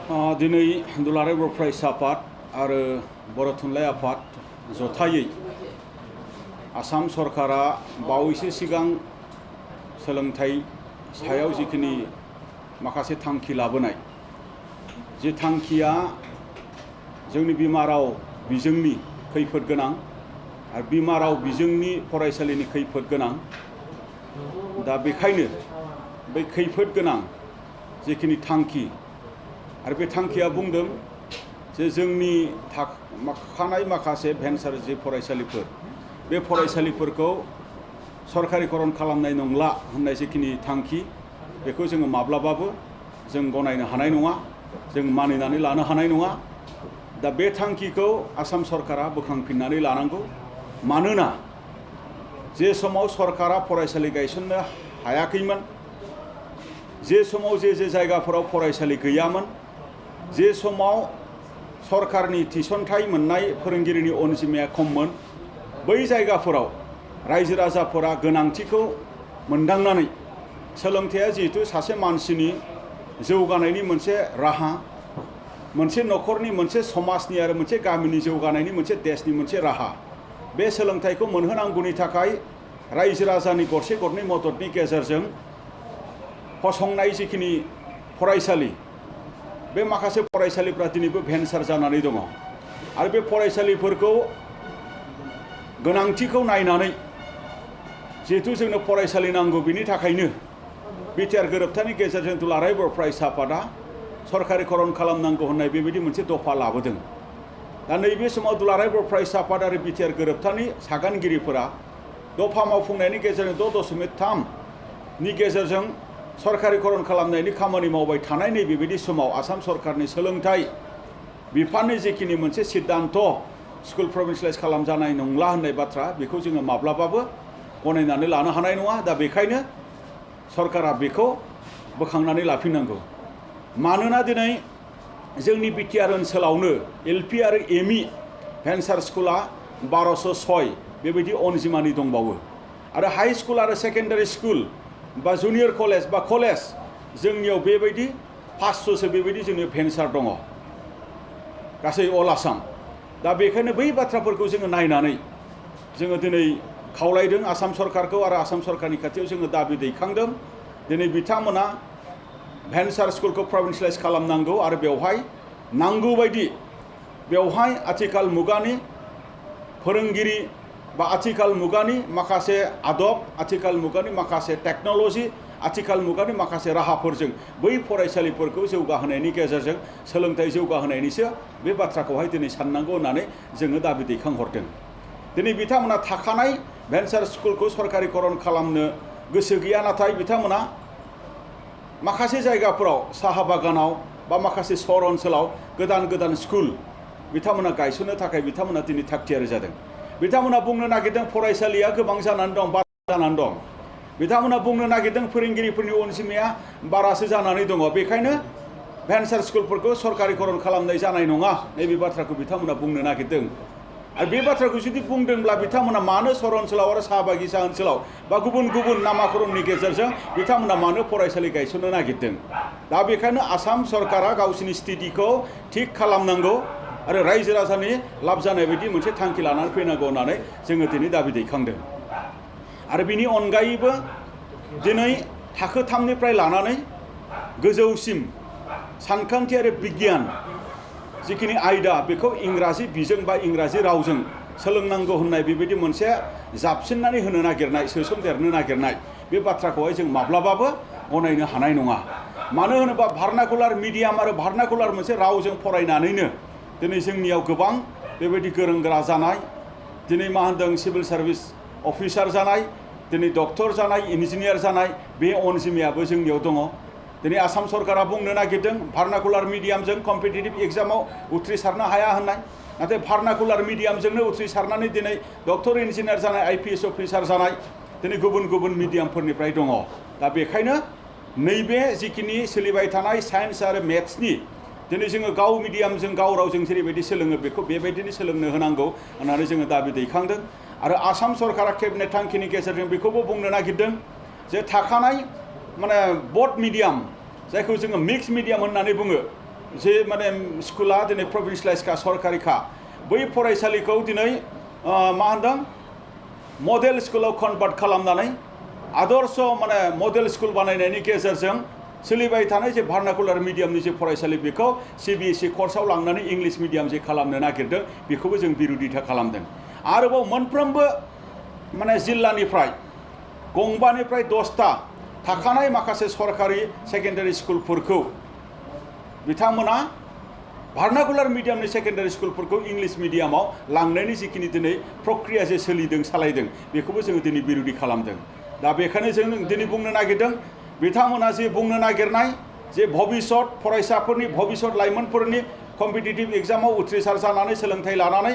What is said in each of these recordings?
दिनै दुलाराय बर' फरायसा आफाद आरो बर' थुनलाइ आफाद जथायै आसाम सरकारा बावैसो सिगां सोलोंथाइ सायाव जिखिनि माखासे थांखि लाबोनाय जे थांखिया जोंनि बिमा राव बिजोंनि खैफोद गोनां आरो बिमा राव बिजोंनि फरायसालिनि खैफोद गोनां दा बेखायनो बै खैफोद गोनां जिखिनि थांखि आरो बे थांखिया बुंदों जे जोंनि थाखानाय माखासे भेन्सार जे फरायसालिफोर बे फरायसालिफोरखौ सरकारिकरन खालामनाय नंला होननाय जिखिनि थांखि बेखौ जोङो माब्लाबाबो जों गनायनो हानाय नङा जों मानिनानै लानो हानाय नङा दा बे थांखिखौ आसाम सरकारा बोखांफिननानै लानांगौ मानोना जे समाव सरकारा फरायसालि गायसननो हायाखैमोन जे समाव जे जायगाफोराव फरायसालि गैयामोन जे समाव सरकारनि थिसनथाइ मोननाय फोरोंगिरिनि अनजिमाया खममोन बै जायगाफोराव रायजो राजाफोरा गोनांथिखौ मोनदांनानै सोलोंथाइया जिहेतु सासे मानसिनि जौगानायनि मोनसे राहा मोनसे न'खरनि मोनसे समाजनि आरो मोनसे गामिनि जौगानायनि मोनसे देशनि मोनसे राहा बे सोलोंथाइखौ मोनहोनांगौनि थाखाय रायजो राजानि गरसे गरनै मददनि गेजेरजों फसंनाय जिखिनि फरायसालि बे माखासे फरायसालिफ्रा दिनैबो भेन्सार जानानै दङ आरो बे फरायसालिफोरखौ गोनांथिखौ नायनानै जिहेतु जोंनो फरायसालि नांगौ बिनि थाखायनो बिटिआर गोरोबथानि गेजेरजों दुलाराय बर' फरायसा आफादा सरकारिकरन खालामनांगौ होननाय बेबायदि मोनसे दफा लाबोदों दा नैबे समाव दुलाराय बर' फरायसा आफाद आरो बिटिआर गोरोबथानि सागानगिरिफोरा दफा मावफुंनायनि गेजेरजों 6.3 नि गेजेरजों सरकारिकरन खालामनायनि खामानि मावबाय थानाय नैबेबायदि समाव आसाम सरकारनि सोलोंथाइ बिफाननि जिखिनि मोनसे सिद्धान्त स्कुल प्रभिन्सियेलाइज खालामजानाय नंला होननाय बाथ्रा बेखौ जोङो माब्लाबाबो गनायनानै लानो हानाय नङा दा बेखायनो सरकारा बेखौ बोखांनानै लाफिननांगौ मानोना दिनै जोंनि बिटिआर ओनसोलावनो एलपि आरो एमइ भेन्सार स्कुला 1206 बेबायदि अनजिमानि दंबावो आरो हाई स्कुल आरो सेकेन्डारि स्कुल बा जुनियर कलेज बा कलेज जोंनियाव बेबायदि 500सो बेबायदि जोंनि भेन्सार दङ गासै अल आसाम दा बेखायनो बै बाथ्राफोरखौ जोङो नायनानै जोङो दिनै खावलायदों आसाम सरकारखौ आरो आसाम सरकारनि खाथियाव जोङो दाबि दैखांदों दिनै बिथांमोना भेन्सार स्कुलखौ प्रभिन्सियेलाइज खालामनांगौ आरो बेवहाय नांगौ बायदि बेवहाय आथिखाल मुगानि फोरोंगिरि बा आथिखाल मुगानि माखासे आदब आथिखाल मुगानि माखासे टेक्न'लजि आथिखाल मुगानि माखासे राहाफोरजों बै फरायसालिफोरखौ जौगाहोनायनि गेजेरजों सोलोंथाइ जौगाहोनायनिसो बे बाथ्राखौहाय दिनै साननांगौ होननानै जोङो दाबि दैखांहरदों दिनै बिथांमोना थाखानाय भेन्सार स्कुलखौ सरकारिकरन खालामनो गोसो गैया नाथाय बिथांमोना माखासे जायगाफोराव साहा बागानाव बा माखासे सहर ओनसोलाव गोदान स्कुल बिथांमोना गायसननो थाखाय बिथांमोना दिनै थागथियारि जादों बिथांमोना बुंनो नागिरदों फरायसालिया गोबां जानानै दं बारा जानानै दं बिथांमोना बुंनो नागिरदों फोरोंगिरिफोरनि अनजिमाया बारासो जानानै दङ बेखायनो भेन्सार स्कुलफोरखौ सरकारिकरन खालामनाय जानाय नङा नैबे बाथ्राखौ बिथांमोना बुंनो नागिरदों आरो बे बाथ्राखौ जुदि बुंदोंब्ला बिथांमोना मानो सहर ओनसोलाव आरो साहा बागिचा ओनसोलाव बा गुबुन नामाकरणनि गेजेरजों बिथांमोना मानो फरायसालि गायसननो नागिरदों दा बेखायनो आसाम सरकारा गावसिनि स्थितिखौ थिग खालामनांगौ आरो रायजो राजानि लाब जानाय बायदि मोनसे थांखि लानानै फैनांगौ होननानै जोङो दिनै दाबि दैखांदों आरो बिनि अनगायैबो दिनै थाखो 3निफ्राय लानानै गोजौसिम सानखान्थि आरो बिगियान जिखिनि आयदा बेखौ इंराजि बिजों बा इंराजि रावजों सोलोंनांगौ होननाय बेबायदि मोनसे जाबसिननानै होनो नागिरनाय सोसनदेरनो नागिरनाय बे बाथ्राखौहाय जों माब्लाबाबो गनायनो हानाय नङा मानो होनोबा भार्नाकुलार मिडियाम आरो भार्नाकुलार मोनसे रावजों फरायनानैनो दिनै जोंनियाव गोबां बेबायदि गोरों गोरा जानाय दिनै मा होनदों सिभिल सार्भिस अफिसार जानाय दिनै डक्टर जानाय इन्जिनियार जानाय बे अनजिमायाबो जोंनियाव दङ दिनै आसाम सरकारा बुंनो नागिरदों भार्नाकुलार मिडियामजों कम्पिटिटिभ एग्जामाव उथ्रिसारनो हाया होननाय नाथाय भार्नाकुलार मिडियामजोंनो उथ्रिसारनानै दिनै डक्टर इन्जिनियार जानाय आइपिएस अफिसार जानाय दिनै गुबुन मिडियामफोरनिफ्राय दङ दा बेखायनो नैबे जिखिनि सोलिबाय थानाय साइन्स आरो मेथ्सनि दिनै जोङो गाव मिडियामजों गाव रावजों जेरैबायदि सोलोङो बेखौ बेबायदिनो सोलोंनो होनांगौ होननानै जोङो दाबि दैखांदों आरो आसाम सरकारा केबिनेट थांखिनि गेजेरजों बेखौबो बुंनो नागिरदों जे थाखानाय माने बोथ मिडियाम जायखौ जोङो मिक्स मिडियाम होननानै बुङो जे माने स्कुला दिनै प्रभिन्सियेलाइजखा सरकारिखा बै फरायसालिखौ दिनै मा होनदों मडेल स्कुलाव कनभार्ट खालामनानै आदर्श माने मडेल स्कुल बानायनायनि गेजेरजों सोलिबाय थानाय जे भार्नाकुलार मिडियामनि जे फरायसालि बेखौ CBSE कर्सआव लांनानै इंलिश मिडियाम जे खालामनो नागिरदों बेखौबो जों बिरोधिता खालामदों आरोबाव मोनफ्रोमबो माने जिल्लानिफ्राय गंबानिफ्राय 10टा थाखानाय माखासे सरकारि सेकेन्डारि स्कुलफोरखौ बिथांमोना भार्नाकुलार मिडियामनि सेकेन्डारि स्कुलफोरखौ इंलिश मिडियामाव लांनायनि जिखिनि दिनै प्रक्रिया जे सोलिदों सालायदों बेखौबो जोङो दिनै बिरोधि खालामदों दा बेखायनो जों दिनै बुंनो नागिरदों बिथांमोना जे बुंनो नागिरनाय जे भबिष्यत फरायसाफोरनि भबिष्यत लाइमोनफोरनि कम्पिटिटिभ एग्जामाव उथ्रिसार जानानै सोलोंथाइ लानानै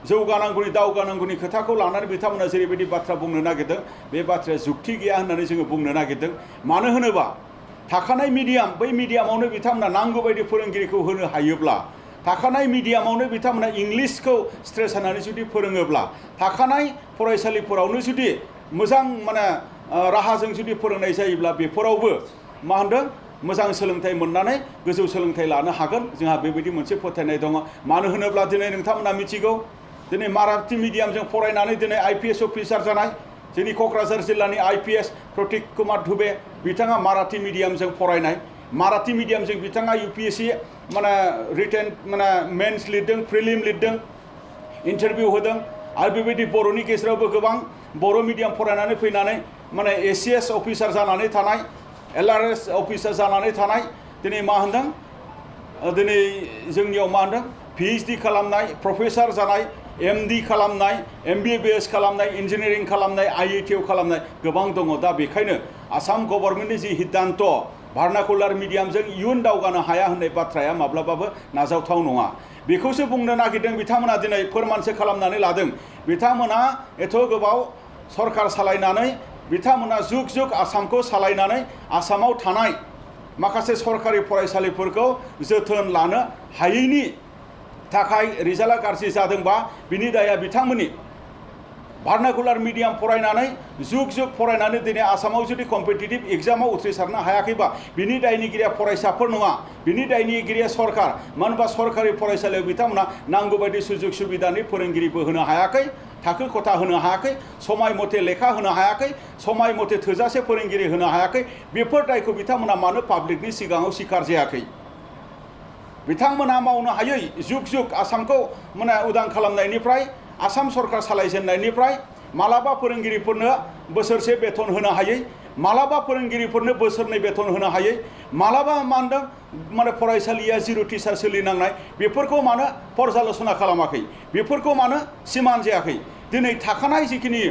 जौगानांगौनि दावगानांगौनि खोथाखौ लानानै बिथांमोना जेरैबायदि बाथ्रा बुंनो नागिरदों बे बाथ्राया जुक्ति गैया होननानै जोङो बुंनो नागिरदों मानो होनोबा थाखानाय मिडियाम बै मिडियामावनो बिथांमोना नांगौ बायदि फोरोंगिरिखौ होनो हायोब्ला थाखानाय मिडियामावनो बिथांमोना इंलिशखौ स्ट्रेस होनानै जुदि फोरोङोब्ला थाखानाय फरायसालिफोरावनो जुदि मोजां माने राहाजों जुदि फोरोंनाय जायोब्ला बेफोरावबो मा होनदों मोजां सोलोंथाइ मोननानै गोजौ सोलोंथाइ लानो हागोन जोंहा बेबायदि मोनसे फोथायनाय दङ मानो होनोब्ला दिनै नोंथांमोना मिथिगौ दिनै माराठी मिडियामजों फरायनानै दिनै IPS अफिसार जानाय जोंनि क'क्राझार जिल्लानि IPS प्रतीक कुमार धुबे बिथाङा माराठी मिडियामजों फरायनाय माराठी मिडियामजों बिथाङा UPSC माने रिटेन माने मेन्स लिरदों प्रिलिम लिरदों इन्टारभिउ होदों आरो बेबायदि बर'नि गेजेरावबो गोबां बर' मिडियाम फरायनानै फैनानै माने ACS अफिसार जानानै थानाय LRS अफिसार जानानै थानाय दिनै मा होनदों दिनै जोंनियाव मा होनदों PhD खालामनाय प्रफेसार जानाय MD खालामनाय MBBS खालामनाय इन्जिनियारिं खालामनाय IIT खालामनाय गोबां दङ दा बेखायनो आसाम गभर्नमेन्टनि जि हिद्दान्त भार्नाकुलार मिडियामजों इयुन दावगानो हाया होननाय बाथ्राया माब्लाबाबो नाजावथाव नङा बेखौसो बुंनो नागिरदों बिथांमोना दिनै फोरमानसो खालामनानै लादों बिथांमोना एथ' गोबाव सरकार सालायनानै बिथांमोना जुग जुग आसामखौ सालायनानै आसामाव थानाय माखासे सरकारि फरायसालिफोरखौ जोथोन लानो हायैनि थाखाय रिजाल्टआ गाज्रि जादोंबा बिनि दाया बिथांमोननि भार्नाकुलार मिडियाम फरायनानै जुग जुग फरायनानै दिनै आसामाव जुदि कम्पिटिटिभ एग्जामाव उथ्रिसारनो हायाखैबा बिनि दायनिगिरिया फरायसाफोर नङा बिनि दायनिगिरिया सरकार मानो होनबा सरकारि फरायसालियाव बिथांमोना नांगौ बायदि सुजुग सुबिदानि फोरोंगिरिबो होनो हायाखै थाखो खथा होनो हायाखै समाय मथे लेखा होनो हायाखै समाय मथे थोजासे फोरोंगिरि होनो हायाखै बेफोर दायखौ बिथांमोना मानो पाब्लिकनि सिगाङाव सिखार जायाखै बिथांमोना मावनो हायै जुग जुग आसामखौ माने उदां खालामनायनिफ्राय आसाम सरकार सालायजेननायनिफ्राय मालाबा फोरोंगिरिफोरनो बोसोरसे बेथन होनो हायै मालाबा फोरोंगिरिफोरनो बोसोरनै बेथन होनो हायै मालाबा मा होनदों माने फरायसालिया जिर' टिचार सोलिनांनाय बेफोरखौ मानो पर्यालोचना खालामाखै बेफोरखौ मानो सिमान जायाखै दिनै थाखानाय जिखिनि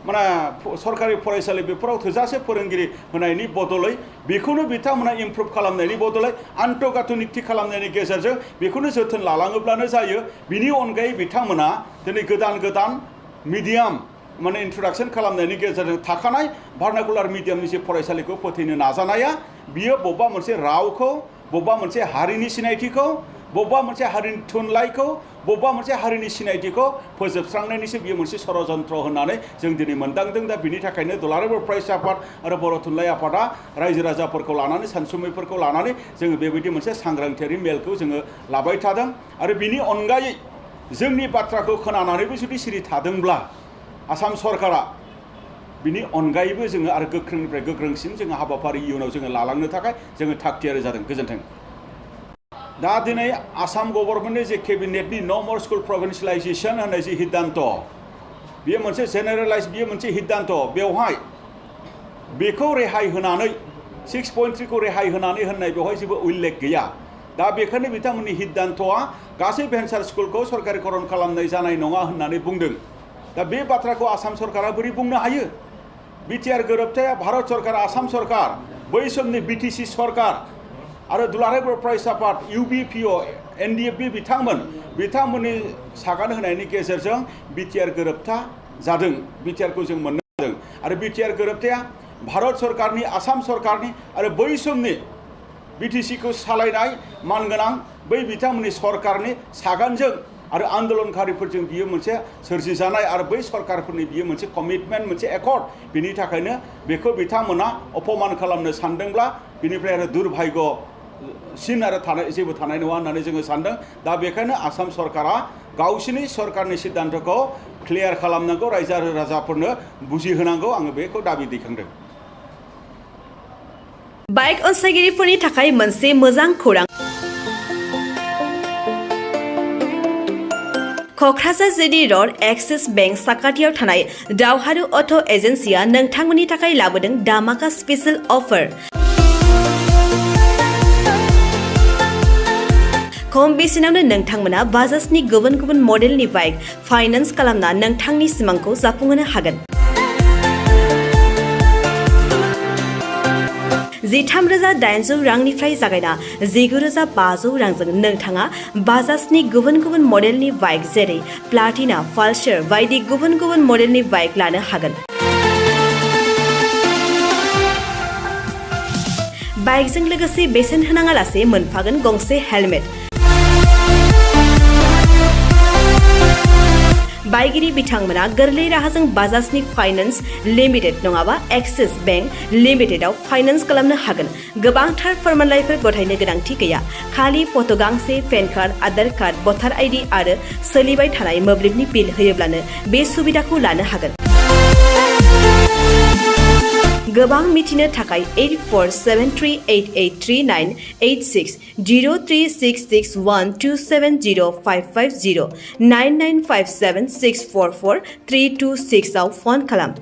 माने सरकारि फरायसालि बेफोराव थोजासे फोरोंगिरि होनायनि बदलै बेखौनो बिथांमोना इमप्रुभ खालामनायनि बदलै आन्तर्गाथनिकथि खालामनायनि गेजेरजों बेखौनो जोथोन लालाङोब्लानो जायो बिनि अनगायै बिथांमोना दिनै गोदान गोदान मिडियाम माने इन्ट्रडाक्सन खालामनायनि गेजेरजों थाखानाय भार्नाकुलार मिडियामनि जे फरायसालिखौ फोथैनो नाजानाया बियो बबेबा मोनसे रावखौ बबेबा मोनसे हारिनि सिनायथिखौ बबेबा मोनसे हारिनि थुनलाइखौ बबेबा मोनसे हारिनि सिनायथिखौ फोजोबस्रांनायनिसो बियो मोनसे षड़यन्त्र होननानै जों दिनै मोनदांदों दा बिनि थाखायनो दुलाराय बर' फरायसा आफाद आरो बर' थुनलाइ आफादा रायजो राजाफोरखौ लानानै सानसुमैफोरखौ लानानै जोङो बेबायदि मोनसे सांग्रांथियारि मेलखौ जोङो लाबाय थादों आरो बिनि अनगायै जोंनि बाथ्राखौ खोनानानैबो जुदि सिरि थादोंब्ला आसाम सरकारा बिनि अनगायैबो जोङो आरो गोख्रोंनिफ्राय गोख्रोंसिन जोङो हाबाफारि इयुनाव जोङो लालांनो थाखाय जोङो थागथियारि जादों गोजोन्थों दा दिनै आसाम गभर्नमेन्टनि जे केबिनेटनि नो मोर स्कुल प्रभिन्सियेलाइजेसन होननाय जि हिद्दान्त बेयो मोनसे जेनेरेलाइज बियो मोनसे हिद्दान्त बेवहाय बेखौ रेहाय होनानै 6.3 खौ रेहाय होनानै होननाय बेवहाय जेबो उल्लेख गैया दा बेखायनो बिथांमोननि हिद्दान्तआ गासै भेन्सार स्कुलखौ सरकारिकरन खालामनाय जानाय नङा होननानै बुंदों दा बे बाथ्राखौ आसाम सरकारा बोरै बुंनो हायो बिटिआर गोरोबथाया भारत सरकार आसाम सरकार बै समनि BTC सरकार आरो दुलाराय बर' फरायसा आफाद UBPO NDFB बिथांमोननि सागान होनायनि गेजेरजों बिटिआर गोरोबथा जादों बिटिआरखौ जों मोननो हादों आरो बिटिआर गोरोबथाया भारत सरकारनि आसाम सरकारनि आरो बै समनि BTCखौ सालायनाय मानगोनां बै बिथांमोननि सरकारनि सागानजों आरो आन्दोलनकारिफोरजों बियो मोनसे सोरजिजानाय आरो बै सरकारफोरनि बियो मोनसे कमिटमेन्ट मोनसे एकर्ड बिनि थाखायनो बेखौ बिथांमोना अपमान खालामनो सानदोंब्ला बिनिफ्राय आरो दुर्भाग्य सिन आरो जेबो थानाय नङा होननानै जोङो सानदों दा बेखायनो आसाम सरकारा गावसिनि सरकारनि सिद्धान्तखौ क्लियार खालामनांगौ रायजो राजाफोरनो बुजिहोनांगौ आङो बेखौ दाबि दैखांदों बाइक अनसायगिरिफोरनि थाखाय मोनसे मोजां खौरां Kokrajhar GD road axis bank साखाथियाव थानाय दावहारु अट' एजेन्सिया नोंथांमोननि थाखाय लाबोदों दामाका स्पेशेल अफार खम बेसेनावनो नोंथांमोना बाजाजनि गुबुन गुबुन मडेलनि बाइक फाइनान्स खालामना नोंथांनि सिमांखौ जाफुंहोनो हागोन 13,800 रांनिफ्राय जागायना 19,500 रांजों नोंथाङा बाजाजनि गुबुन गुबुन मडेलनि बाइक जेरै प्लाटिना पालसार बायदि गुबुन गुबुन मडेलनि बाइक लानो हागोन बाइकजों लोगोसे बेसेन होनाङालासे मोनफागोन गंसे हेलमेट बाइगिरि बिथांमोना गोरलै राहाजों बाजाजनि फाइनान्स लिमिटेड नङाबा एक्सिस बेंक लिमिटेडआव फाइनान्स खालामनो हागोन गोबांथार फोरमानलाइफोर गथायनो गोनांथि गैया खालि फट' गांसे पेन कार्ड आधार कार्ड भटार आइडि आरो सोलिबाय थानाय मोब्लिबनि बिल होयोब्लानो बे सुबिदाखौ लानो हागोन गोबां मिथिनो थाखाय 8473883986 03661270550 9957644326 आव फन खालाम